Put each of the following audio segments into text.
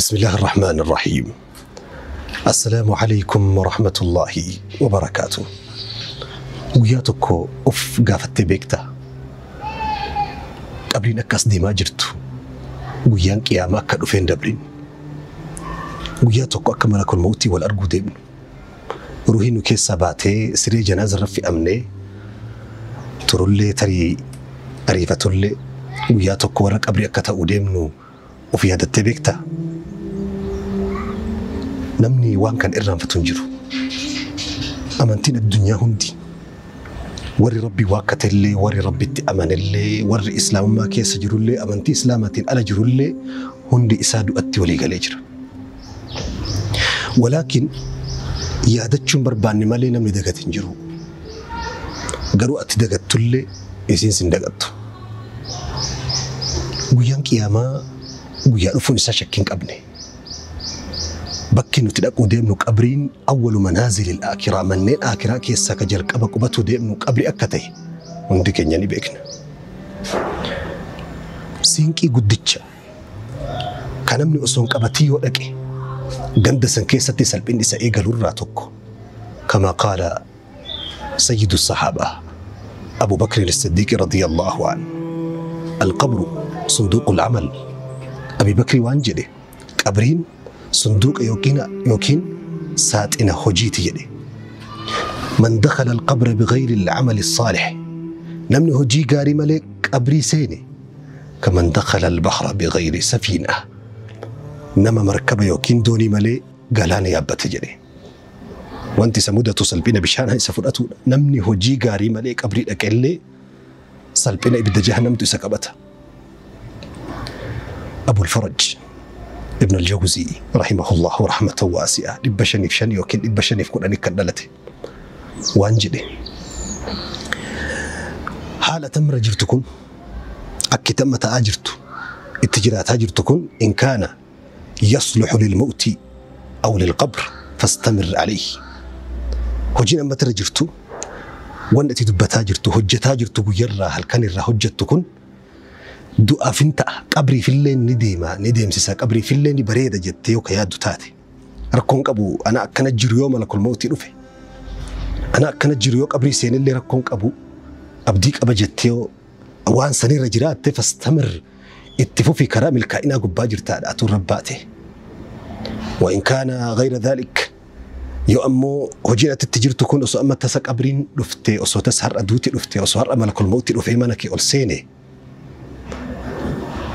بسم الله الرحمن الرحيم. السلام عليكم ورحمة الله وبركاته. Guyyaa tokko of gaafattee beektaa? Qabriin akkas deemaa jirtu, guyyaan qiyaamaa akka dhufeen dabrin, guyyaa tokko akka malakul mawtii wal arguu deemnu, ruuhii nu keessaa baatee siree janaazarra fe'amnee turullee tarii ariifatullee guyyaa tokko warra qabrii akka ta'uu deemnu of yaadattee beektaa? Namni waan kan irraanfatu hin jiru. Amantiin addunyaa hundi, warri Rabbi waakkatellee, warri Rabbitti amanellee, warri Islaamummaa keessa jirullee, amantii Islaamaatiin ala jirullee, hundi isaa du'atti walii galee jira. Walaakin yaadachuun barbaanne malee namni dagate hin jiru. Garuu ati dagattullee isiin sin dagattu. Guyyaan qiyaamaa guyyaa dhufuun isaa shakkii hin qabne. Bakki nuti dhaquu deemnu qabriin awwalu manaazilil aakiraa, manneen aakiraa keessaa ka jalqaba qubatuu deemnu qabri akka ta'e hundi keenya ni beekna. Siinqii guddicha kan namni osoo hin qabatii yoo dhaqe ganda san keessatti salphinni isa eegalurraa tokko, kama qaala sayyidu sahaabaa Abu Bakr as-Siddiq radiyallahu anhu, القبر صندوق العمل. Abi Bakri waan jedhe, qabriin sunduuqa yookiin saaxina hojiiti jedhe. من دخل القبر بغير العمل الصالح، namni hojii gaarii malee qabrii seene، كمن دخل البحر بغير سفينة، nama markaba yookiin doonii malee galaana yaabbate jedhe. Wanti isa mudatu salphina bishaan isa fudhatudha. Namni hojii gaarii malee qabrii dhaqellee salphina ibidda jahannamtu isa qabata. أبو الفرج ابن الجوزي رحمه الله رحمة واسعة، 505 yookiin 510 kan dhalate, waan jedhe: haala tamra jirtu kun, akki tamma ta'aa jirtu, itti jiraataa jirtu kun، إن كان يصلح للموت أو للقبر فاستمر عليه. Hojiin amma irra jirtu, waan ati dubbataa jirtu, hojjetaa jirtu, guyyarraa halkan irraa hojjettu kun du'aaf hin ta'a, qabriifillee ni deema, ni deemsisa, qabriifillee ni bareeda jettee yoo ka yaaddu taate, rakkoon qabu, ana akkana jiru yoo malakul mawtii dhufe, ana akkana jiru yoo qabrii seenillee rakkoon qabu, abdii qaba jettee yoo waan sanirra jiraatte، فاستمر، itti fufi, karaa milkaa'inaa gubbaa jirtaadha atuun rabbaate. وإن كان غير ذلك، yoo ammoo hojiin ati itti jirtu kun osoo amma tasa qabriin dhufte, osoo tasa har'a duuti dhufte, osoo har'a malakul mawtii dhufee mana kee ol seene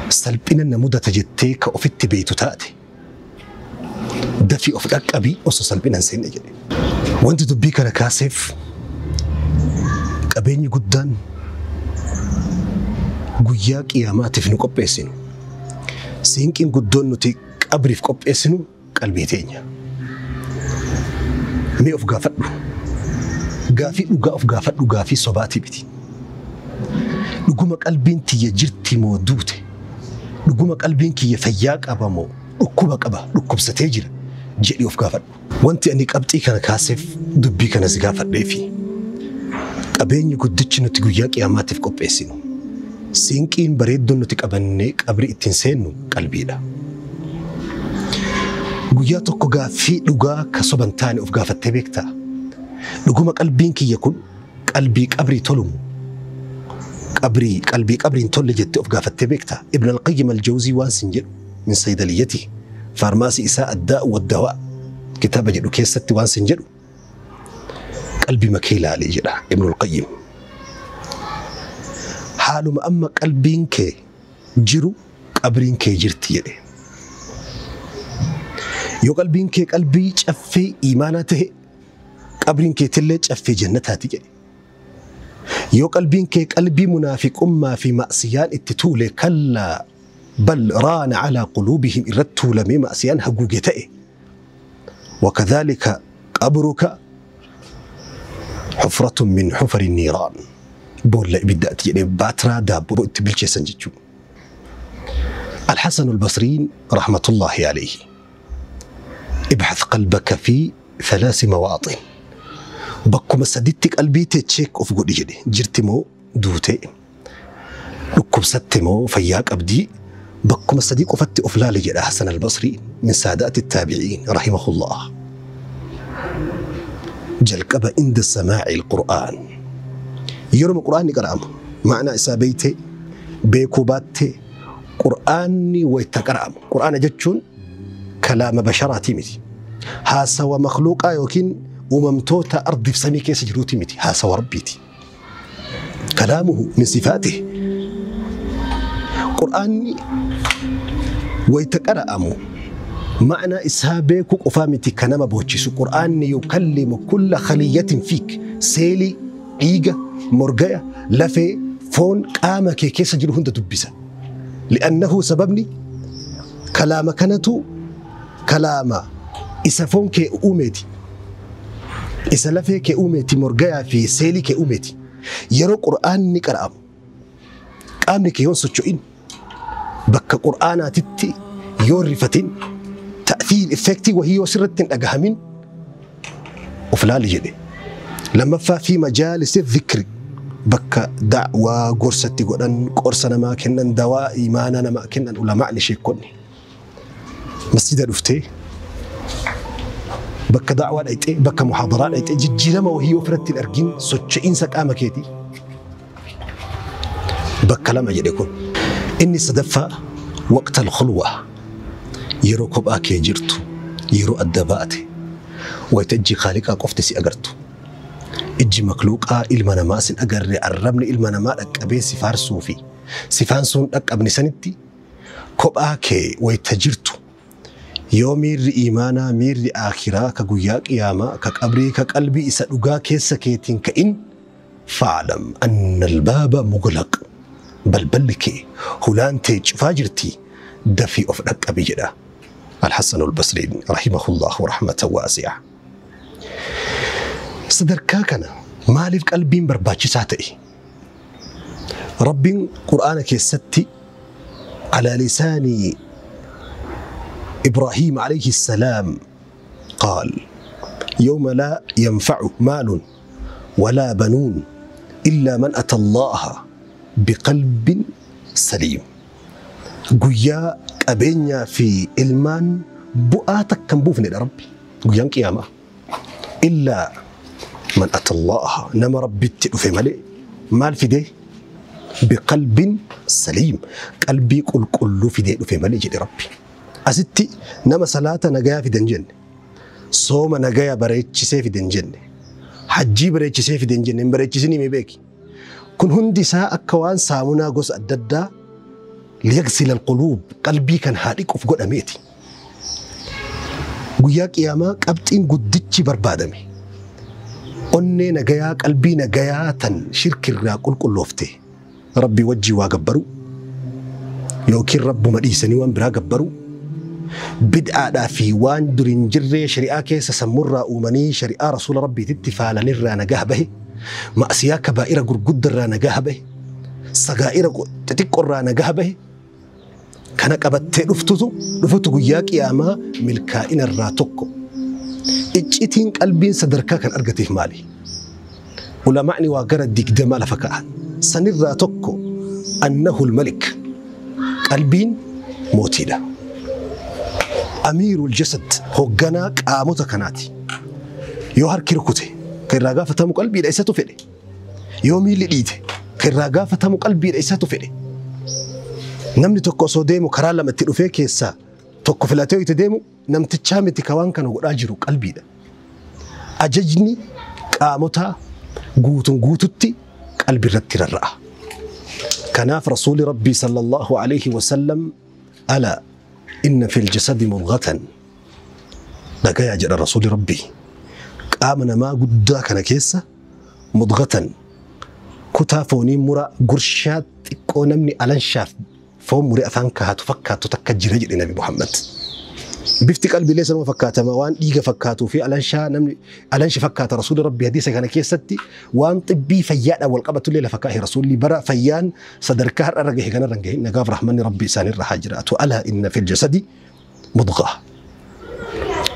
salphina na mudata jettee ka ofitti beeytu taate, dafii of dhaqqabii osoo salphina hin seenne jedhe. Wanti dubbii kana kaaseef, qabeenyi guddaan guyyaa qiyaamaatiif nu qopheessinu, siinqiin guddoon nuti qabriif qopheessinu qalbii teenya. Mee of gaafadhu. Gaafii dhugaa of gaafadhu, gaafii sobaatii miti. Dhuguma qalbiin tiyya jirti moo duute? Dhuguma qalbiin kiyya fayyaa qaba moo dhukkuba qaba, dhukkubsatee jira jedhi of gaafadhu. Wanti ani qabxii kana kaaseef, dubbii kana si gaafadheefi, qabeenyi guddichi nuti guyyaa qiyaamaatiif qopheessinu, siinqiin bareeddoon nuti qabannee qabrii ittiin seennu qalbiidha. Guyyaa tokko gaaffii dhugaa ka soban taane of gaafattee beektaa? Dhuguma qalbiin kiyya kun qalbii qabrii tolumu? Qabrii qalbii qabriin tolle jettee of gaafattee beektaa? Ibn al-Qayyim al-Jawzii waan sin jedhu, من صيدليته, faarmaasii isaa الداء والدواء kitaaba jedhu keessatti waan sin jedhu, qalbii makee ilaalee jedha Ibn al-Qayyim. Haaluma amma qalbiin kee jiru qabriin kee jirti jedhe. Yoo qalbiin kee qalbii caffee imaanaa ta'e, qabriin keetillee caffee jannataati jedhe. Yoo qalbiin kee qalbii munaafiqummaa fi ma'siyaan itti tuule، كلا بل ران على قلوبهم irratti tuulamee ma'siyaan haguuge ta'e، وكذلك قبرك حفرة من حفر النيران، boolla ibiddaati jedhee, baatiraa daabboo itti bilcheessan jechuudha. الحسن البصري رحمة الله عليه، ابحث قلبك في ثلاث مواطن، bakkuma saditti qalbii tee check of godhi jedhe. Jirti moo duute? Dhukkubsatte moo fayyaa qabdii? Bakkuma sadii qofatti of laali jedha Hasan al-Basri. من سادات التابعين رحمه الله. jalqaba عند سماع القرآن. Yeroo Qur'aanni qara'amu ma'anaa isaa beeytee beekuu baattee Qur'aanni wayita qara'amu. Qur'aana jechuun kalaama basharaatii miti. Haasawa makhluuqaa yookiin uumamtoota ardiif samii keessa jiruuti miti. Haasawa Rabbiiti. Kalaamuhu min sifaatihi. Qur'aanni wayita qara'amu ma'anaa isaa beekuu qofaa miti kan nama boochisu. Qur'aanni yukallimu kulla khaliyatin fiik. Seelii, dhiiga, morgaya, lafee, foon qaama kee keessa jiru hunda dubbisa. Li'annahu sababni kalaama kanatu kalaama isa foon kee uumeeti. Isa lafee kee uumeeti, morgayaa fi seelii kee uumeeti. Yeroo Qur'aanni qara'amu qaamni kee yoon socho'in bakka Qur'aanaatitti yoo rifatin ta'thiir effektii wahii yoo sirratti hin dhagahamin of laali jedhe. Lammaffaa fi majaalisi dhikri bakka da'waa gorsatti godhan, qorsa namaa kennan, dawaa imaanaa namaa kennan ulamaa'ni sheekonni. Masjida dhuftee bakka da'waa dhayxee bakka muhaadaraa dhayxee jijjiirama wahii yoo ofirratti hin argin socho'iinsa qaama keetii bakka lama jedhe kun. Inni sadaffaa waqta al-khulwa yeroo kophaa kee jirtu, yeroo adda baate wayita ijji khaaliqaa qofti si agartu. Ijji makhluuqaa ilma namaa sin agarre, arrabni ilma namaa dhaqqabee si faarsuu fi sifaan sun dhaqqabne sanitti kophaa kee wayita jirtu yoo miirri imaanaa, miirri aakhiraa ka guyyaa qiyaamaa, ka qabrii, ka qalbii isa dhugaa keessa keetiin ka'in fa'alam anna albaaba muglaq. Balballi kee hulaan tee cufaa jirti dafii of dhaqqabi jedha Alxasan Albasri rahimahullahu rahmatan waasi'a. Sadarkaa kana maaliif qalbiin barbaachisaa ta'e? Rabbiin Qur'aana keessatti alaa lisaani إبراهيم عليه السلام قال: يوم لا ينفع مال ولا بنون إلا من أتى الله بقلب سليم. Guyyaa qabeenyaa fi ilmaan bu'aa takka hin buufnedha Rabbi guyyaan qiyaamaa. إلا من أتى الله nama Rabbitti dhufe malee maal fidee? بقلب سليم qalbii qulqulluu fidee dhufe malee jedhe Rabbi. Asitti nama salaata nagayaa fide hin jenne, sooma nagayaa bareechisee fide hin jenne, hajjii bareechisee fide hin jenne, hin bareechisinii mee beeki. Kun hundi isaa akka waan saamunaa gosa adda addaa liyagsila alquluub qalbii kan haa dhiquuf godhameeti. Guyyaa qiyaamaa qabxiin guddichi barbaadame. Onnee nagayaa qalbii nagayaa tan shirkirraa qulqulloofte Rabbi wajjii waa gabbaru yookiin Rabbuma dhiisanii waan biraa gabbaru bid'aadhaa fi waan dur hin jirree shari'aa keessa sammurraa uumanii shari'aa rasuula Rabbiititti faalanirraa nagaa bahe, ma'asiyaa kabaa'ira gurguddarraa nagaa bahe, sagaa'ira xixiqqoorraa nagaa bahe kana qabattee dhufutu guyyaa qiyaamaa milkaa'inarraa tokko. Iccitiin qalbiin sadarkaa kan argateef maali? Ulamaa'ni waa gara 20 lafa ka'an. Sanirraa tokko annahu al-malik qalbiin mootiidha. Amiirul jasad hoogganaa qaamota kanaati. Yoo harki rukute kan irraa gaafatamu qalbiidha isatu fedhe. Yoo miilli dhiite kan irraa gaafatamu qalbiidha isatu fedhe. Namni tokko osoo deemu karaa lama itti dhufee keessaa tokko filatee itti deemu namtichaa miti ka waan kana godhaa jiru qalbiidha. Ajajni qaamotaa guutuun guututti qalbii irratti rarra'a. Kanaaf Rasuulli Rabbii sallallahu alaihi wasallam alaa inna fil jasadi mudghatan dhagayaa jedha Rasuulli Rabbii. Qaama namaa guddaa kana keessa mudghatan kutaa foonii mura gurshaa xiqqoo namni alanshaaf foon muree afaan kaahatu fakkaatu takka jira jedhe Nabi Muhammad. Bifti qalbiilee sanuma fakkaatama waan dhiiga fakkaatuu fi alanshaa namni alanshi fakkaata Rasuulli Rabbii hadiisa kana keessatti waan xibbii fayyaadhaan wal qabatullee lafa kaa'e Rasuulli bara fayyaan sadarkaa har'a irra gahe kanarra hin gahin nagaaf rahmanni Rabbii isaanirra haa jiraatu. Alaa inna fil jasadi mudghaa.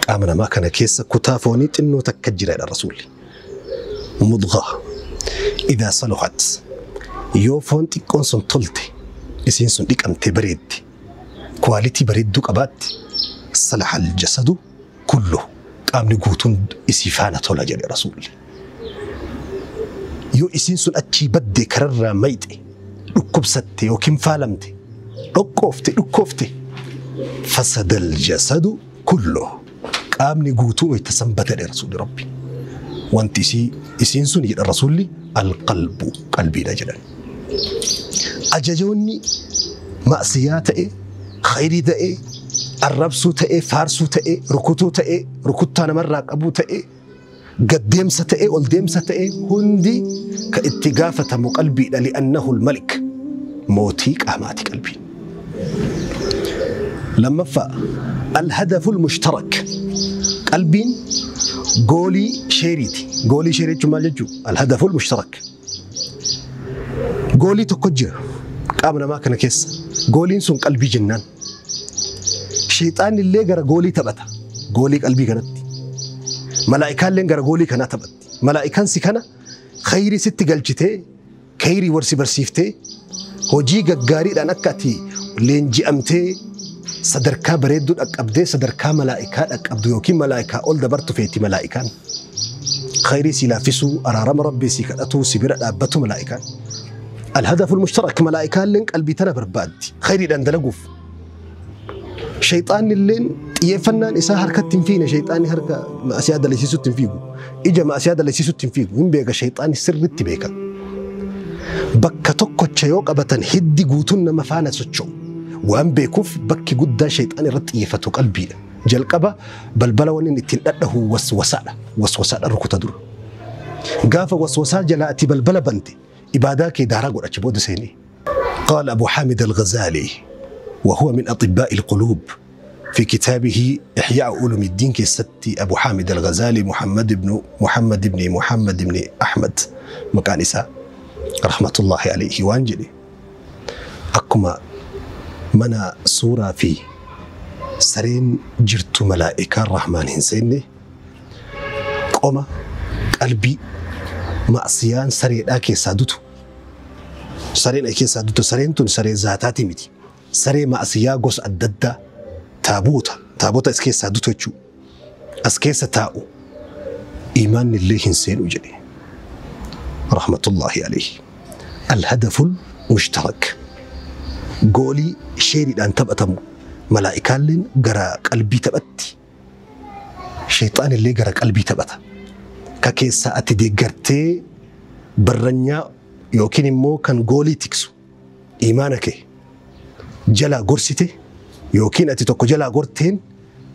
Qaama namaa kana keessa kutaa foonii xinnoo takka jira jedha Rasuulli. Mudghaa. Idaa saluhat yoo foon xiqqoon sun tolte isiin sun dhiqamtee bareeddi kwaalitii bareedduu qabaatti Salaha aljasadu kulluhu. Qaamni guutuun isii faana tola jedhe Rasuulli. Yoo isiin sun achii badde kararraa mayxe dhukkubsatte yookiin faalamte dhoqqoofte dhukkoofte fasada aljasadu kulluhu. Qaamni guutuu itti sanbata jedhe Rasuulli Rabbi. Wanti isiin sun jedha Rasuulli alqalbu qalbiidha jedhan. Ajajoonni ma'siyaa ta'e, khayrii ta'e, arrabsuu ta'e, faarsuu ta'e, rukutuu ta'e, rukuttaa namarraa qabuu ta'e, gaddeemsa ta'e, ol deemsa ta'e hundi ka itti gaafatamu qalbiidha. Li'annahu al-malik mootii qaamaati qalbiin. Lammaffaa alhadafu al-mushtarak qalbiin goolii sheeriiti. Goolii sheerii jechuun maal jechuu? Alhadafu al-mushtarak. Goolii tokko jira qaama namaa kana keessa. Gooliin sun qalbii jennaan. Shayxaanni illee gara goolii taphata. Goolii qalbii kanatti. Malaa'ikaan illee gara goolii kanaa taphatti. Malaa'ikaan si kana khayrii sitti galchitee, khayrii warsi barsiiftee, hojii gaggaariidhaan akka ati leenji'amtee sadarkaa bareedduu dhaqqabdee sadarkaa malaa'ikaa dhaqqabdu yookiin malaa'ikaa ol dabartu feeti malaa'ikaan. Khayrii si laaffisuu, araarama rabbii si kadhatuu, si bira dhaabbatu malaa'ikaan. الهدف المشترك ملائكة لين قلبي تنا بربادي خيري دان دلقوف شيطان اللين يفنان إسا حركة تنفينا شيطان حركة ما أسيادة اللي سيسو تنفيقو إجا ما أسيادة اللي سيسو تنفيقو هم بيقى شيطان السر تبيكا بكا توكو تشيوك أبتن هدي قوتون مفانا ستشو وهم بيكوف بكي قدا شيطان رت يفتو قلبي جلقبا بلبلا ونين اتنقله وسوسالة وسوسالة ركوتا دور قافة وسوسال جلاتي بلبلا بنتي إباداك دارا قول أتشبود سيني. قال أبو حامد الغزالي وهو من أطباء القلوب في كتابه إحياء علوم الدين كستي أبو حامد الغزالي محمد بن محمد بن محمد بن أحمد مكانسا رحمة الله عليه وانجلي أكما منا سورة في سرين جرت ملائكة الرحمن هنسيني قوم قلبي معصيان سرين أكي سادتو سرين أكي سادتو سرين تون سرين ذاتاتي متي سرين معصيا قص الددة تابوتا تابوتا اسكي سادتو تشو اسكي ستاو إيمان الله هنسين وجلي رحمة الله عليه. الهدف المشترك قولي شيري أن تبأتمو ملائكة لين قرا قلبي تبأتي شيطان اللي قرا قلبي تبأتا ككيسا أتدي قرتي برنيا يوكين مو كان قولي تكسو إيمانك جلا قرستي يوكين أتي توكو جلا قرتين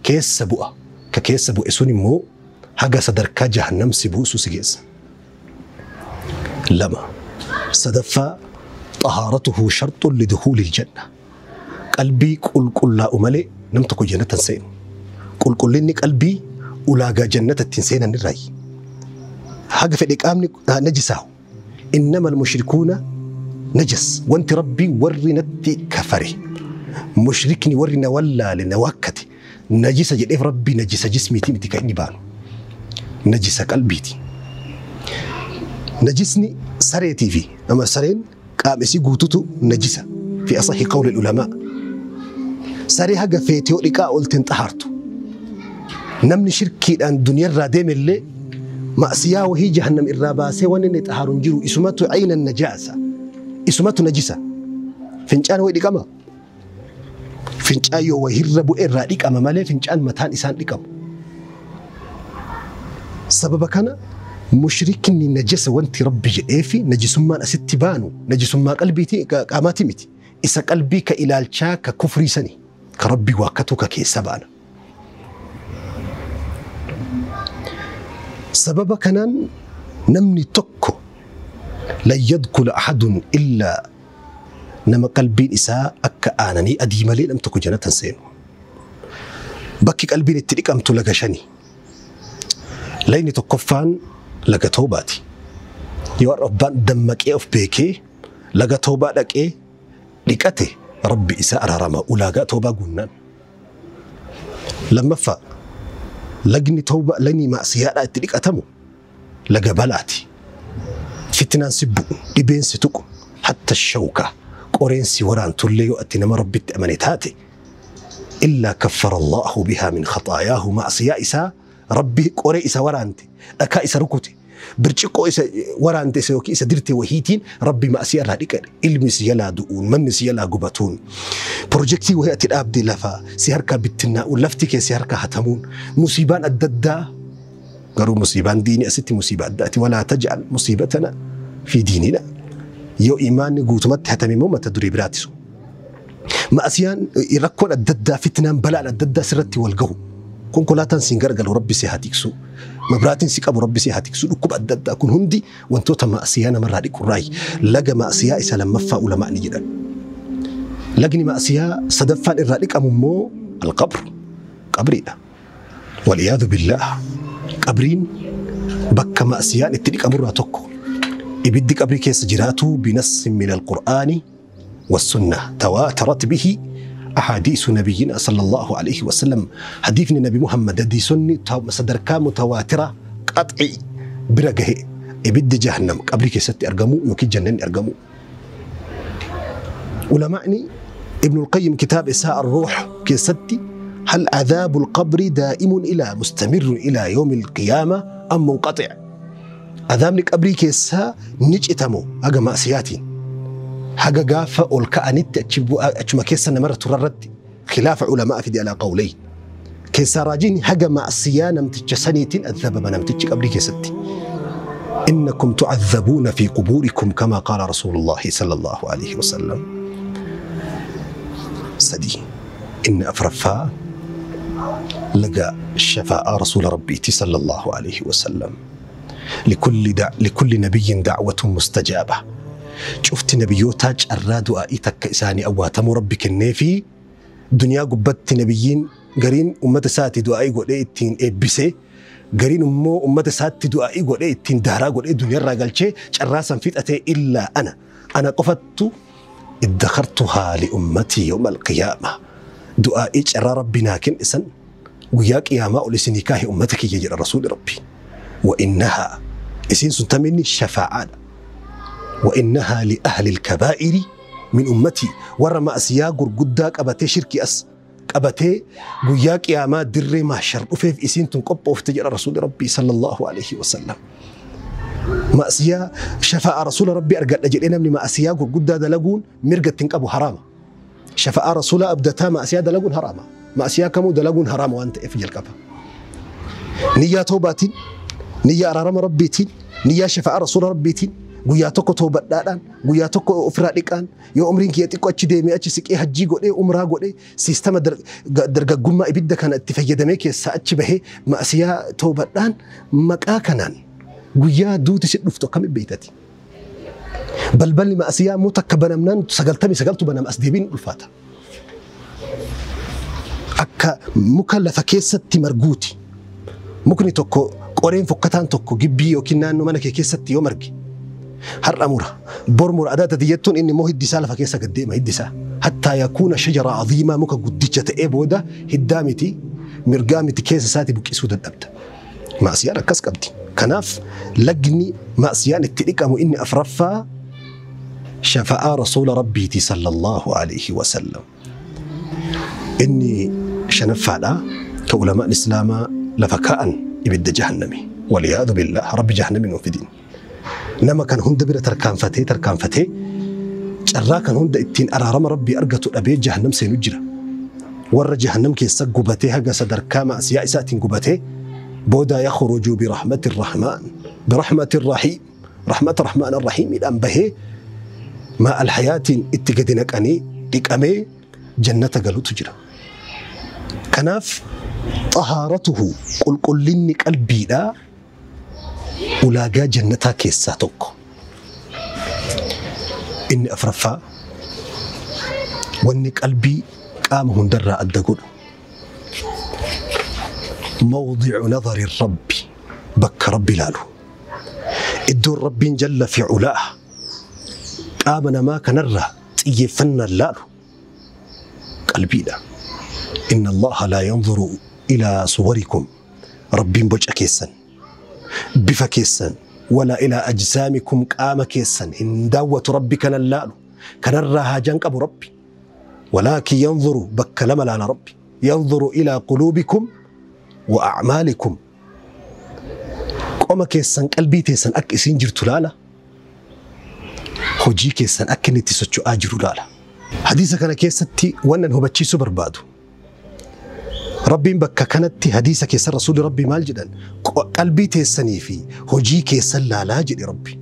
كيس سبوء ككيس سبوء سوني مو حاجة صدركا جهنم سبوء سوسجيز. لما صدفة طهارته شرط لدخول الجنة. قلبي قل قل لا أملي نمتك جنة سين قل قل إنك قلبي أولاقى جنة تنسين الرأي حاجة في الإقامة نجسه إنما المشركون نجس وانت ربي ورنتي كفري مشركني ورنا ولا لنواكتي نجسة جديف ربي نجسة جسمي تيمتي كأني بانو نجسة قلبيتي نجسني سريتي في أما سرين قامسي قوتوتو نجسة في أصح قول العلماء سري حاجة في تيوريكا قلت انتحرتو نمني شركي أن دنيا الرادم اللي مأسيا وهي جهنم الراباسة وانني تهارون جرو اسمته عين النجاسة اسمته نجسة فنجان ويدي كما فنجان يو وهربو إراديك أما مالي فنجان متان إسان لكم سبب كان مشركني نجس وانت ربي جئفي نجس ما أست بانو نجس ما قلبي تي قاماتي متي إسا قلبي كإلالشا ككفري سني كربي واكتو كيسبان سبب كان نمني تكو لا يدخل أحد إلا نما قلبي إساء أكا آنني أديم لي لم تكو جنة سين بكي قلبي نتريك أمتو لغشاني ليني تكفان لغا توباتي يو ربان دمك إيه أف بيكي لغا توبا لك إيه لكاتي ربي إساء رارما أولاغا توبا قلنا لما فا لجني توبة لني معصية أتريك أتمو لغا بلاتي فتنان سبو لبين ستوكو حتى الشوكة قرين سوران تولي يؤتي نما ربي تأمني تاتي إلا كفر الله بها من خطاياه. معصية إسا ربي قري إسا ورانتي أكا إسا ركوتي برشقو إسا ورانتي إسا وكي إسا درتي وهيتين ربي معصية راديك علمي سيلا دؤون من سيلا قبتون بروجكتي وهي الأبدي لفا سيهركا بالتناء ولفتك سيهركا هتمون مصيبان الددا قالوا مصيبان ديني أستي مصيبة أداتي ولا تجعل مصيبتنا في ديننا يو إيمان قوتمت هتمي موما تدري براتسو ما أسيان يركون الددا فتنة بلاء الددا سرتي والقهو كون كلاتن سنقرقل ربي سيهاتيكسو مبراتين سيكابو ربي سيهاتيكسو ركوب الددا كون هندي وانتوتا ما أسيانا مرة ديك الراي لقى ما أسيا إسا لما فا علماء نجدا لقني ما أسيا صدفان الراديك أممو القبر قبري والعياذ بالله قبرين بك ما أسيان التريك أمرها توكو إبدك قبري كيس جراتو بنص من القرآن والسنة تواترت به أحاديث نبينا صلى الله عليه وسلم. حديث النبي محمد دي سنة صدركا متواترة قطعي برقه إبد جهنم قبري كيس أرقمو يوكي جنن أرقمو. ولمعني ابن القيم كتاب إساء الروح كيستي هل عذاب القبر دائم إلى مستمر إلى يوم القيامة أم منقطع؟ عذاب قبري كيسا نجتمو هجا مأسياتي هجا قافة والكأنت أتشما كيسا نمرة تررد خلاف علماء في دي على قولي كيسا راجين هجا مأسيانا متجسنيتين أذب من متج قبري كيستي إنكم تعذبون في قبوركم كما قال رسول الله صلى الله عليه وسلم. سدي إن أفرفا لقى الشفاء رسول ربي صلى الله عليه وسلم. لكل نبي دعوة مستجابة. شفت نبيوتاج الرادو آئتك إساني أواتم ربك النافي دنيا قبت نبيين قرين أمة ساتي دعائي قول إيه إبسي قرين أمو أمة ساتي دعائي قول إيه دهرا قول إيه دنيا الرجال شراسا فيت أتي إلا أنا قفت ادخرتها لأمتي يوم القيامة. دعائي شر ربنا كن إسن وياك يا ما أولسنكاه أمتك يجرى رسول ربي وإنها إسين سنتمني الشفاعة وإنها لأهل الكبائر من أمتي ورما أسيا قرداك أبتي شركي أس أبتي وياك يا ما دري ما شرب وفيف إسين تنقب وفتجر رسول ربي صلى الله عليه وسلم. ما أسيا شفاعة رسول ربي أرجع أجل من ما أسيا قردا دلقون مرقة تنقبو حرامة شفاعة رسول أبدتها ما أسيا دلقون حرامة ما أسيا كمو دلقون حرامة وأنت إفجل كفا نية توباتين نية أرارم ربيتين نية شفاعة رسول ربيتين guyyaa tokko toobadhaadhaan guyyaa tokko ofirraa dhiqaan yoo umriin kiyya xiqqoo achi deemee achi siqee hajjii godhee umraa godhee siistama dargaggummaa ibidda kana itti fayyadamee keessaa achi bahee ma'asiyaa toobadhaan maqaa kanaan guyyaa duuti si dhuftu akkamitti beektati? Balballi ma'asiyaa immoo takka banamnaan 99tu banama as deebiin ulfaata. Akka muka lafa keessatti marguuti. Mukni tokko qoreen fokkataan tokko gibbii yookiin naannoo mana kee keessatti yoo marge har'a mura bor mura adaata tiyyattuun inni immoo hiddi isaa lafa keessa gad deema hiddi isaa hattaa yakuuna shajara aziimaa muka guddicha ta'ee booda hiddaa miti mirgaa miti keessa isaati buqqisuu dadhabda. Maasiyaan akkas qabdi. Kanaaf lagni maasiyaan itti dhiqamu inni afraffaa shafa'aa rasuula rabbiiti sallallahu alaihi wasallam. Inni shanaffaadha ka ulamaan islaamaa lafa kaa'an ibidda jahannami waliyaadu billah rabbi jahannami nuuf fidin. Nama kan hunda bira tarkaanfatee carraa kan hunda ittiin araarama rabbii argatu dhabee jahannam seenu jira. Warra jahannam keessa gubatee haga sadarkaa maasiyaa isaatiin gubatee booda yakhruju birahmati rahmaan birahmati rahiim rahmata rahmaan rahiimidhaan bahee maa alhayaatiin itti gadi naqanii dhiqamee jannata galutu jira. Kanaaf xahaaratuhu qulqullinni qalbiidhaa ulaagaa jannataa keessaa tokko. Inni afraffaa wanni qalbii qaama hundarraa adda godhu mawdicu nadari rabbi bakka rabbi ilaalu iddoon rabbiin jalla fi culaa qaama namaa kanarraa xiyyeeffannaan laalu qalbiidha. Inna allaha laa yanzuru ilaa suwarikum rabbiin boca keessan bifa keessan wala ilaa ajsaamikum qaama keessan hin daawwatu rabbi kanan laalu kanarraa haajaan qabu rabbi walaakin yanzuru bakka lama laala rabbi Yanzuru ilaa quluubikum wa a'maalikum. Qoma keessan qalbii teessan akka isiin jirtu laala. Hojii keessan akka inni itti socho'aa jiru laala. Hadiisa kana keessatti wannan hubachiisuu barbaadu. Rabbiin bakka kanatti hadiisa keessa rasuulli Rabbii maal jedhan? Qalbii teessanii fi hojii keessan laalaa jedhe Rabbi.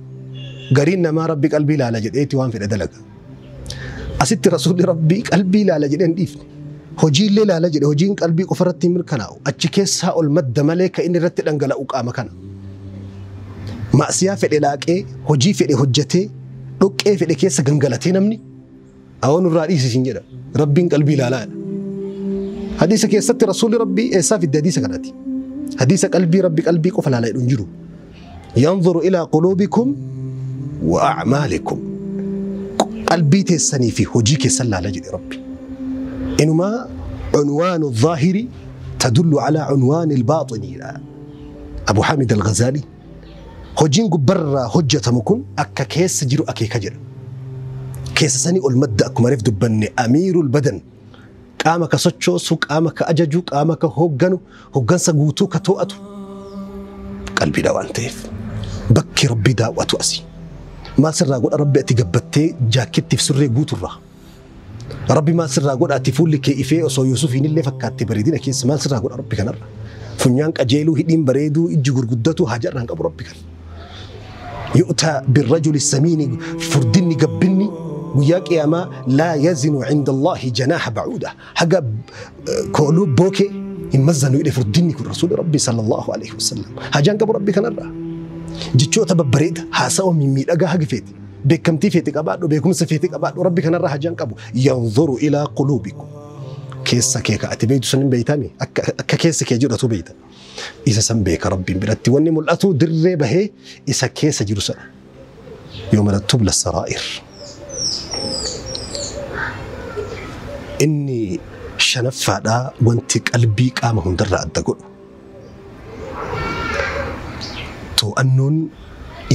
Gariin namaa Rabbi qalbii laala jedheeti waan fedhe dalaga. Asitti rasuulli Rabbii qalbii laala jedhee hin dhiifne. Hojiillee laala jedhe hojiin qalbii qofa irratti hin mirkanaa'u. Achi keessaa ol madda malee kan inni irratti dhangala'u qaama kana. Maasiyaa fedhe laaqee, hojii fedhe hojjetee, dhoqqee fedhe keessa gangalatee namni awwan irraa dhiisisin jedha. Rabbiin qalbii laalaa jedha. Hadiisa keessatti rasuulli Rabbii eessaa fidde hadiisa kanati? Hadiisa qalbii Rabbi qalbii qofa laalaa jedhu hin jiru. Yanzuru ilaa quluubikum wa a'maalikum. Qalbii teessanii fi hojii keessan laalaa jedhe Rabbi. Inumaa cunwaanu zaahiri tadullu alaa cunwaani albaaxiniidha. Abu Hamid al-Ghazali hojiin gubbarraa hojjetamu kun akka keessa jiru akeeka jedha. Keessa sanii ol madda akkuma reef dubbanne amiirul badan. Qaama ka sochoosu, qaama ka ajaju, qaama ka hoogganu, hooggansa guutuu ka to'atu qalbiidha waan ta'eef. Bakki Rabbi daawwatu asi. Maal sirraa godha Rabbi ati gabbattee jaakettiif surree guuturraa? Rabbi maal sirraa godha ati fuulli kee ifee osoo Yuusufiin illee fakkaatte bareedina keessa maal sirraa godha Rabbi kanarra? Funyaan qajeeluu, hidhiin bareeduu, ijji gurguddatu haja irraan qabu Rabbi kana. Yu'taa birrajuli samiini furdinni gabbinni guyyaa qiyaamaa laa yazinu cinda Allaahi janaaha bacuuda. Haga kooluu bookee hin mazzanu jedhe furdinni kun rasuulli Rabbi sallallahu alaihi wasallam. Hajaan qabu Rabbi kanarraa. Jechoota babbareeda haasawa mimmiidhagaa haga feete. Beekamtii feete qabaadhu, beekumsa feete qabaadhu Rabbi kanarraa hajaan qabu. Yanzuru ilaa quluubikum. Keessa kee ka ati beektu san hin beeytami akka keessa kee jedhatu beeyta. Isa san beeka Rabbiin biratti wanni mul'atu dirree bahee isa keessa jiru sana. Yooma tubla saraa'ir. Inni shanaffaadhaa wanti qalbii qaama hundarraa adda godhu. To'annoon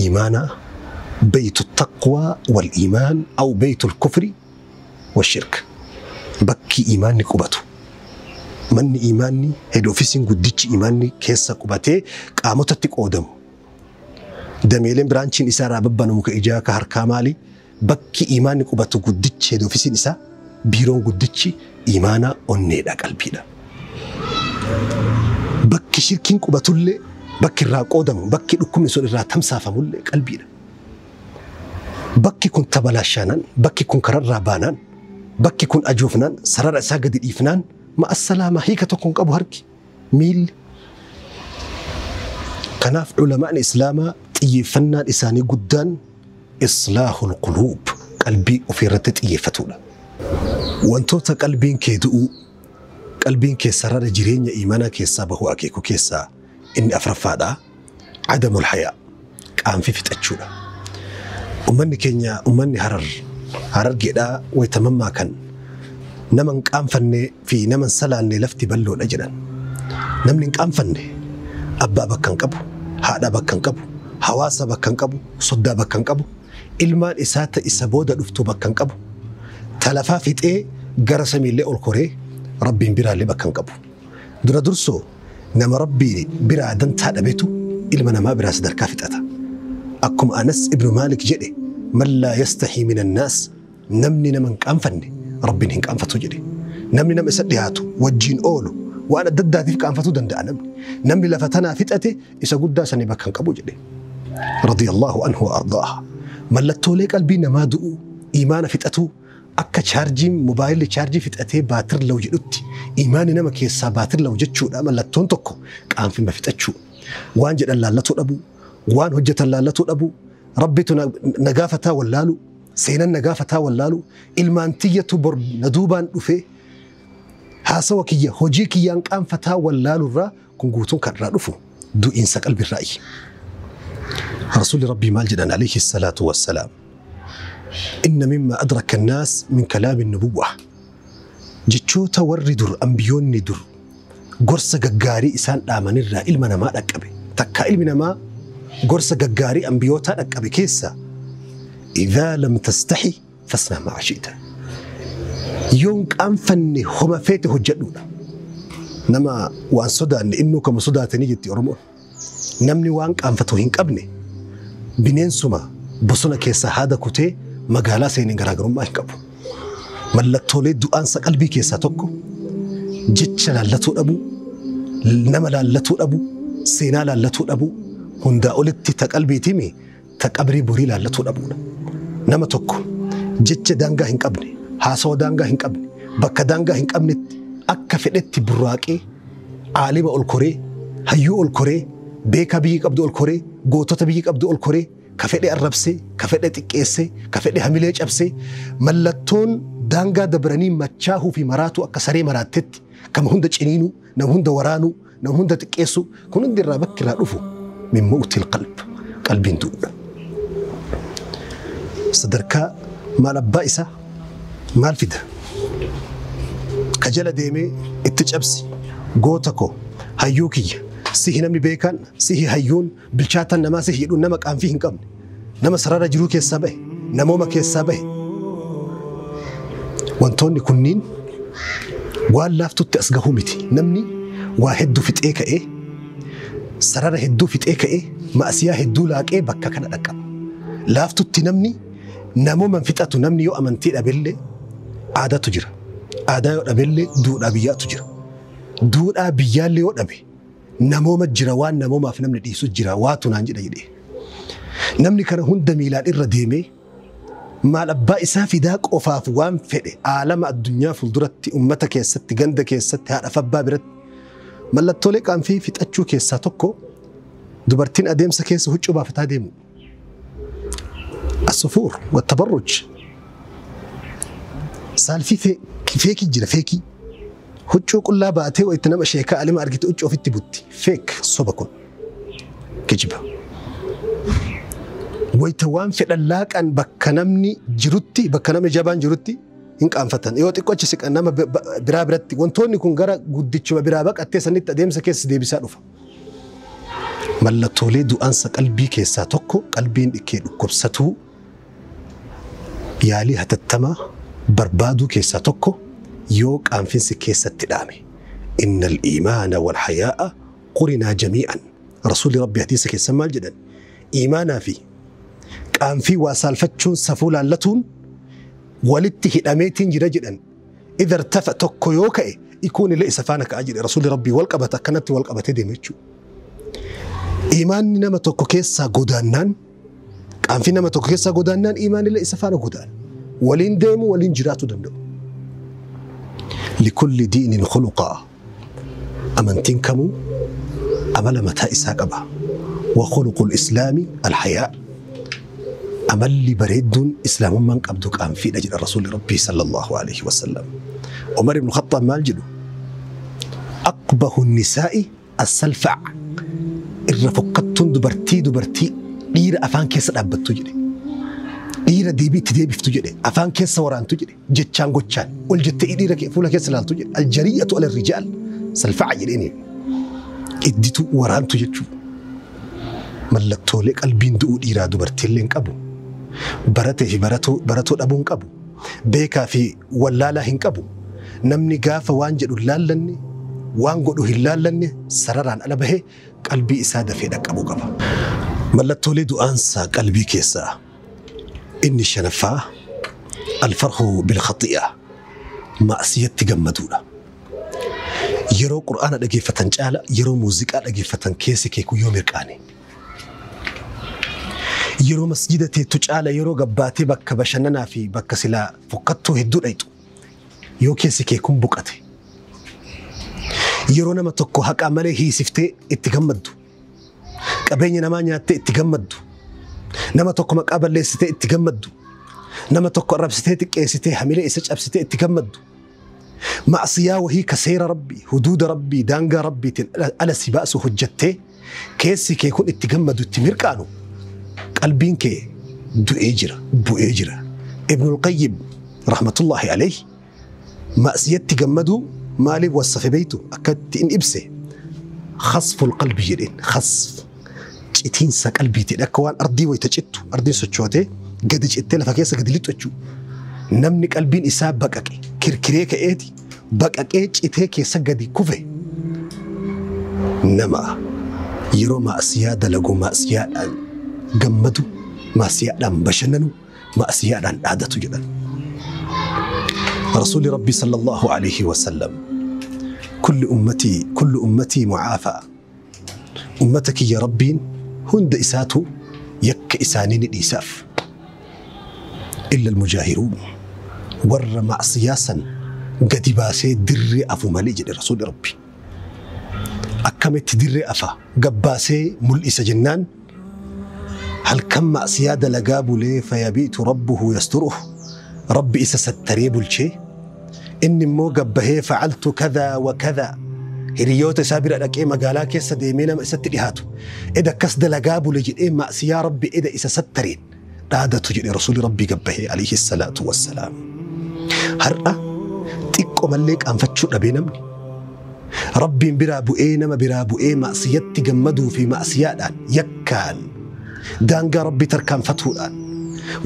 iimaanaa beytu taqwaa wal iimaan aw beytu kufri wal shirk. Bakki iimaanni qubatu. Manni iimaanni head office guddichi iimaanni keessa qubatee qaamotatti qoodamu. Dameeleen biraanchiin isaa irraa babbanamu ka ijaa ka harkaa maali? Bakki iimaanni qubatu guddichi head office isaa biiroon guddichi iimaanaa onneedha qalbiidha. Bakki shirkiin qubatullee bakki irraa qoodamu bakki dhukkubni sun irraa tamsaafamullee qalbiidha. Bakki kun tabalaashaanaan bakki kun kararraa baanaan bakki kun ajoofnaan sarara isaa gadi dhiifnaan ma'assalaama hiika tokko hin qabu harki miilli. Kanaaf culamaan islaamaa xiyyeeffannaan isaanii guddaan islaahul quluub qalbii ofiirratti xiyyeeffatudha. Wantoota qalbiin kee du'uu qalbiin kee sarara jireenya iimaanaa keessaa bahuu akeeku keessaa inni afuraffaadha. Adamul hayaa qaanfi fixachuudha. Ummanni keenya ummanni harargeedhaa waytamammaa kan nama hin qaanfanne fi nama hin salaanne lafti bal'oodha jedhan. Namni hin qaanfanne abbaa bakka hin qabu, haadha bakka hin qabu, hawaasa bakka hin qabu, soddaa bakka hin qabu, ilmaan isaa ta isa booda dhuftu bakka hin qabu. Talafaa fixee gara samiillee ol koree Rabbiin biraallee bakka hin qabu. Dura dursoo nama Rabbii biraa dantaa dhabetu ilma namaa biraa sadarkaa fixata. Akkuma Anas ibnu Maalik jedhe man laa yastahii min annaas namni nama hin qaanfanne Rabbiin hin qaanfatu jedhe. Namni nama isa dhiyaatu wajjiin oolu waan adda addaatiif qaanfatuu danda'a namni. Namni lafa tanaa fixate isa guddaa sanii bakka hin qabu jedhe. Radiyallahu anhu wa ardaaha. Mallattoolee qalbii namaa du'uu iimaana fixatuu akka chaarjiin mobaayilli chaarjii fixatee baatir lawu jedhutti iimaanni nama keessaa baatir lawu jechuudha mallattoon tokko qaanfima fixachuu. Waan jedhan laallatuu dhabuu, waan hojjetan laallatuu dhabuu, Rabbitu na gaafataa wallaalu, seenan na gaafataa wallaalu, ilmaan tiyyatu bor na duubaan dhufee haasawa kiyya hojii kiyyaan qaanfataa wallaalurraa kun guutuun kan irraa dhufu du'iinsa qalbirraayi. Rasuulli Rabbii maal jedhan alayhi salaatu wassalaam. Inna mimma adraka annaas min kalaami nubuwwa. Jechoota warri dur ambiyoonni dur gorsa gaggaarii isaan dhaamanirraa ilma namaa dhaqqabe. Takkaa ilmi namaa gorsa gaggaarii ambiyootaa dhaqqabe keessa idhaa lam tastahi fasnaa maa shi'ta. Yoon qaanfanne homa feete hojjedhuudha. Nama waan sodaanne innuu kama sodaatanii jetti Oromoon. Namni waan qaanfatu hin qabne bineensuma bosona keessaa haada kutee magaalaa seeneen garaagarummaa hin qabu. Mallattoolee du'aansa qalbii keessaa tokko jecha laallatuu dhabuu, nama laallatuu dhabuu, seenaa laallatuu dhabuu, hundaa olitti ta qalbiitimi ta qabrii borii laallatuu dhabuudha. Nama tokko jecha daangaa hin qabne, haasawa daangaa hin qabne, bakka daangaa hin qabnetti akka fedhetti burraaqee aalima ol koree, hayyuu ol koree, beekaa biyyi qabdu ol koree, gootota biyyi qabdu ol koree, ka fedhe arrabsee, ka fedhe xiqqeessee, ka fedhe hamilee cabsee, mallattoon daangaa dabranii machaahuu fi maraatuu akka saree maraattetti kama hunda ciniinuu, nama hunda waraanuu, nama hunda xiqqeessuu, kun hundi irraa bakki irraa dhufu min mawtil qalb, qalbiin du'uudha. Sadarkaa maal abbaa isaa maal fida? Ka jala deemee itti cabsi goota koo hayyuu kiyya sihi namni beekaan sihi hayyuun bilchaataan namaa sihi jedhuun nama qaanfii hin qabne nama sarara jiruu keessaa bahe namooma keessaa bahe. Wantoonni kunniin waan laaftutti as gahuu miti. Namni waa hedduu fixee ka'ee sarara hedduu fixee ka'ee ma'asiyaa hedduu laaqee bakka kana dhaqqaba. Laaftutti namni namooman fixatu. Namni yoo amantii dhabellee aadaatu jira. Aadaa yoo dhabellee duudhaa biyyaatu jira. Duudhaa biyyaallee yoo dhabe namooma jira, waan namoomaaf namni dhiisu jira, waatu naan jedha jedhee. Namni kana hunda miilaan irra deemee maal abbaa isaa fidaa qofaaf waan fedhe aalama addunyaa fuulduratti ummata keessatti ganda keessatti haadha abbaa biratti mallattoolee qaanfii fixachuu keessaa tokko dubartiin adeemsa keessa huccuu baafataa deemu. As-sufuur wa tabarruj. Saalfii feekii jira feekii. Huccuu qullaa baatee wayitti nama sheekaa alima argite huccuu ofitti butti. Feek soba kun. Kijiba. Wayita waan fedhan laaqan bakka namni jirutti bakka namni jabaan jirutti hin qaanfatan. Yoo xiqqoo achi siqan nama biraa biratti wantoonni kun gara guddichuma biraa baqattee sanitti adeemsa keessa deebisaa dhufa. Mallattoolee du'aansa qalbii keessaa tokko qalbiin dhikkee dhukkubsatuu yaalii hatattamaa barbaaduu keessaa tokko yoo qaanfinsi keessatti dhaame. Innal iimaana wal hayaa'a qurinaa jamii'an. Rasuulli Rabbi hadiisa keessa maal jedhan? Iimaanaa fi qaanfii waa saalfachuun safuu laallatuun walitti hidhameetiin jira jedhan. Idha irtafa tokko yoo ka'e ikuun illee isa faana ka'a jedhe Rasuulli Rabbii wal qabata akkanatti wal qabatee deema jechuudha. Iimaanni nama tokko keessaa godaannaan qaanfii nama tokko keessaa godaannaan iimaanni illee isa faana godaana. Waliin deemu waliin jiraatu danda'u. Likulli diinin khuluqaa. Amantiin kamuu amala mataa isaa qaba. Wa khuluqul islaami alhayaa. Amalli bareedduun islaamummaan qabdu qaanfiidha jedha Rasuulli Rabbii sallallahu alaihi wasallam. Umar ibn Khattaab maal jedhu? Aqbahu nisaa'i as-salfa'. Irra fokkattuun dubartii dhiira afaan keessa dhaabbattu jedhe. Dhiira deebii itti deebiftu jedhe. Afaan keessa waraantu jedhe. Jechaan gochaan ol jettee dhiira fuula keessa ilaaltu jedhe. Aljariyatu ala rijaal salfa'a jedheeni. Idditu waraantu jechuudha. Mallattoolee qalbiin du'uu dhiiraa dubartiillee hin qabu. Baratee fi baratoo dhabuu hin qabu. Beekaa fi wallaalaa hin qabu. Namni gaafa waan jedhu hin laallanne, waan godhu hin laallanne sararaan ala bahee qalbii isaa dafee dhaqqabuu qaba. Mallattoolee du'aansaa qalbii keessaa inni shanaffaa alfarhu bilkhaxi'a ma'asiyatti gammaduudha. Yeroo Qur'aana dhageeffatan caala yeroo muuziqaa dhageeffatan keessi kee kun yoo mirqaane. Yeroo masjida teettu caala yeroo gabbaatee bakka bashannanaa fi bakka silaa fokkattuu hedduu dhayxu yoo keessi kee kun buqate. Yeroo nama tokko haqaa malee hiisiftee itti gammaddu. Qabeenya namaa nyaattee itti gammaddu. Nama tokko maqaa balleessitee itti gammaddu. Nama tokko arrabsitee xiqqeessitee hamilee isa cabsitee itti gammaddu. Ma'asiyaa wahii ka seera Rabbii, huduuda Rabbii, daangaa Rabbiitiin ala si baasu hojjettee keessi kee kun itti gammadu itti mirqaanu qalbiin kee du'ee jira, bu'ee jira. Ibnul Qayyim rahmatullahi alayhi ma'asiyatti gammaduu maaliif wasafe beeytu akka itti in ibse khasful qalbi jedheen. Khasf citiinsa qalbiitiin akka waan ardii wayita cittu ardiin sochootee gadi cittee lafa keessa gadi lixxu jechuudha. Namni qalbiin isaa baqaqe kirkiree ka'eeti baqaqee citee keessa gadi kufe Nama yeroo maasiyaa dalagu maasiyaadhaan gammadu, maasiyaadhaan bashannanu, maasiyaadhaan dhaadatu jedhan. Rasuulli Rabbi sallallahu alayhi wa sallam kullu ummatii mucaafaa, ummata kiyya Rabbiin hunda isaatu yakka isaanii ni dhiisaaf. Illa almujaahiruun, warra maasiyaa san gadi baasee dirree afu malee jedhe Rasuulli Rabbi. Akkamitti dirree afa gabbaasee mul'isa jennaan halkan maasiyaa dalagaa bulee fayabiitu rabbuhu yasturuh, Rabbi isa sattaree bulchee inni immoo gabbahee facaltu kadhaa wa kadhaa hiriyoota isaa bira dhaqee magaalaa keessa deemee nama isatti dhihaatu eda akkas dalagaa bule jedhee maasiyaa Rabbi eda isa sattareen dhaadatu jedhe Rasuulli Rabbii gabbahee alayhi salaatu wassalaam. Har'a xiqqoo mallee qaanfachuu dhabee namni Rabbiin biraa bu'ee nama biraa bu'ee maasiyatti gammaduu fi maasiyaadhaan yakkaan daangaa Rabbii tarkaanfatuudhaan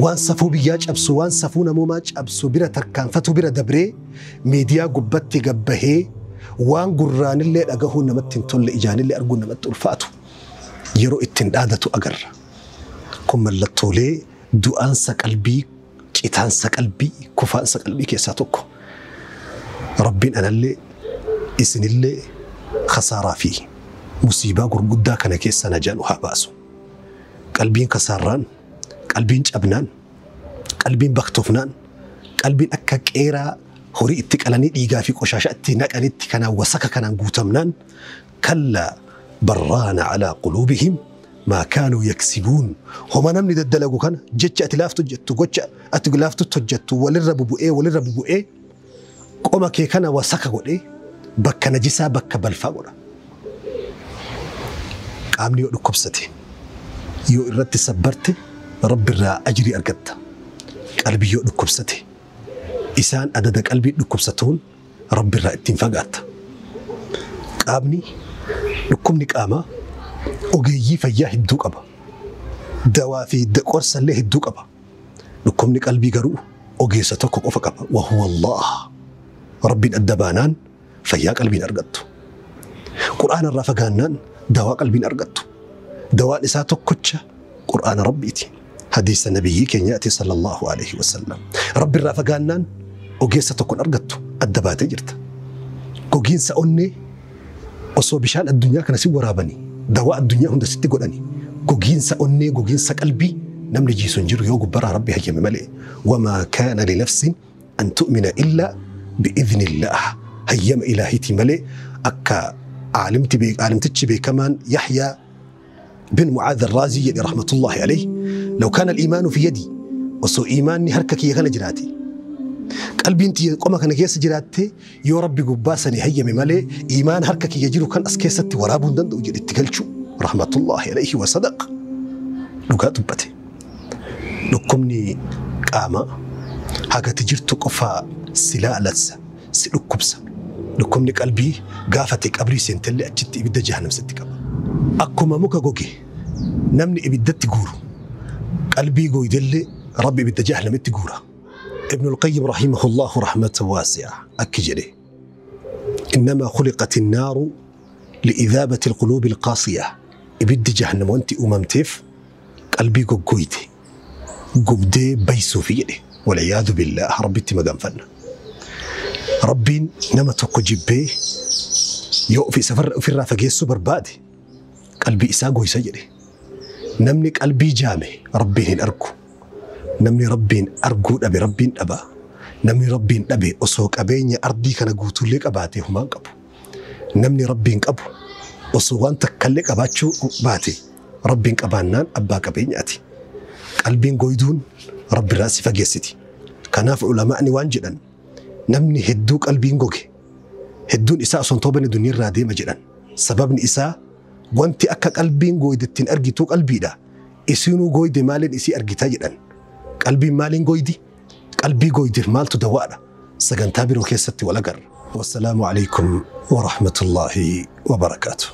waan safuu biyyaa cabsu waan safuu namoomaa cabsu bira tarkaanfatuu bira dabree miidiyaa gubbatti gabbahee waan gurraanillee dhagahuun namatti hin tolle ijaanillee arguun namatti ulfaatu yeroo ittiin dhaadatu agarra. Kun mallattoolee du'aansa qalbii, citaansa qalbii, kufaansa qalbii keessaa tokko. Rabbiin anallee isinillee khasaaraa fi musiibaa gurguddaa kana keessa najaa nu haa baasu. Qalbiin kasaarraan, qalbiin cabnaan, qalbiin baktoofnaan, qalbiin akka qeeraa horii itti qalanii dhiigaa fi qoshaasha itti naqanitti kanaan wasaka kanaan guutamnaan kallaa barraana alaa quluubihim maa kaanuu yaksibuun. Homa namni daddalagu kana jecha ati laaftu hojjettu, gocha ati laaftutti hojjettu walirra bubu'ee walirra bubu'ee qoma kee kana wasaka godhee bakka najisaa bakka balfaa godha. Qaamni yoo dhukkubsate yoo irratti sabbarte Rabbirraa ajrii argatta. Qalbii yoo dhukkubsate isaan adada qalbii dhukkubsatuun Rabbirraa ittiin fagaatta. Qaamni dhukkubni qaamaa ogeeyyii fayyaa hedduu qaba. Dawaa fi qorsallee hedduu qaba. Dhukkubni qalbii garuu ogeessa tokko qofa qaba. Wa huwa Allah. Rabbiin adda baanaan fayyaa qalbiin argattu. Qur'aana irraa fagaannaan dawaa qalbiin argattu. Dawaan isaa tokkocha Qur'aana Rabbiiti. Hadiisa nabiyyii keenyaati sallallahu alaihi wasallam. Rabbi irraa fagaannaan ogeessa tokkoon argattu adda baatee jirta. Gogiinsa onnee osoo bishaan addunyaa kana si waraabanii dawaa addunyaa hunda sitti godhanii gogiinsa onnee gogiinsa qalbii namni jiisu hin jiru yoo gubbaraa Rabbi hayyame malee. Wamaa kaana linafsin an tu'mina illaa bi'idhnillaah. Hayyama ilaahiitii malee akka aalimtichi beekamaan Yaxyaa بن معاذ الرازي رحمة الله عليه لو كان الإيمان في يدي وسو إيماني هركك يا جراتي قلبي انت قوم كان كيس جراتي يا ربي قباسني هيا مالي إيمان هركك يجرو كان أسكيستي ورابون دند وجد اتقلشو رحمة الله عليه وصدق. لقات بتي لكمني قاما هاكا تجرت قفا سلالة سلكبسة لكمني قلبي قافتك قبري سنتلي أجتي إبدا جهنم ستك. Akkuma muka goge namni ibiddatti guuru qalbii goydellee Rabbi ibidda jahannamitti guura. Ibn al-Qayyim rahimahullahu rahmatan waasi'a akki jedhe innamaa khuliqat an-naaru li'idhaabati al-quluubi al-qaasiya. Ibiddi jahannam wanti uumamteef qalbii goggoyte gubdee baysuufi jedhe. Wal'iyaadu billaah Rabbitti maganfanna. Rabbiin nama tokko jibbee yoo ofirraa fageessuu barbaade qalbii isaa goysa jedhe. Namni qalbii jaame Rabbiin hin argu. Namni Rabbiin arguu dhabe Rabbiin dhaba. Namni Rabbiin dhabe osoo qabeenya ardii kana guutuullee qabaatee humaan qabu. Namni Rabbiin qabu osoo waan takkallee qabaachuu baate Rabbiin qabaannaan abbaa qabeenyaati. Qalbiin goyduun Rabbirraa si fageessiti. Kanaaf ulamaa'ni waan jedhan namni hedduu qalbiin goge hedduun isaa osoo hin toobanne duniyaarraa deema jedhan. Sababni isaa wanti akka qalbiin goydettiin argituu qalbiidha. Isinuu goyde maaliin isii argitaa jedhan. Qalbiin maaliin goydi? Qalbii goydeef maaltu dawaadha? Sagantaa biroo keessatti wal agarra. Wassalaamu alaikum wa rahmatullaahi wa barakaatuh.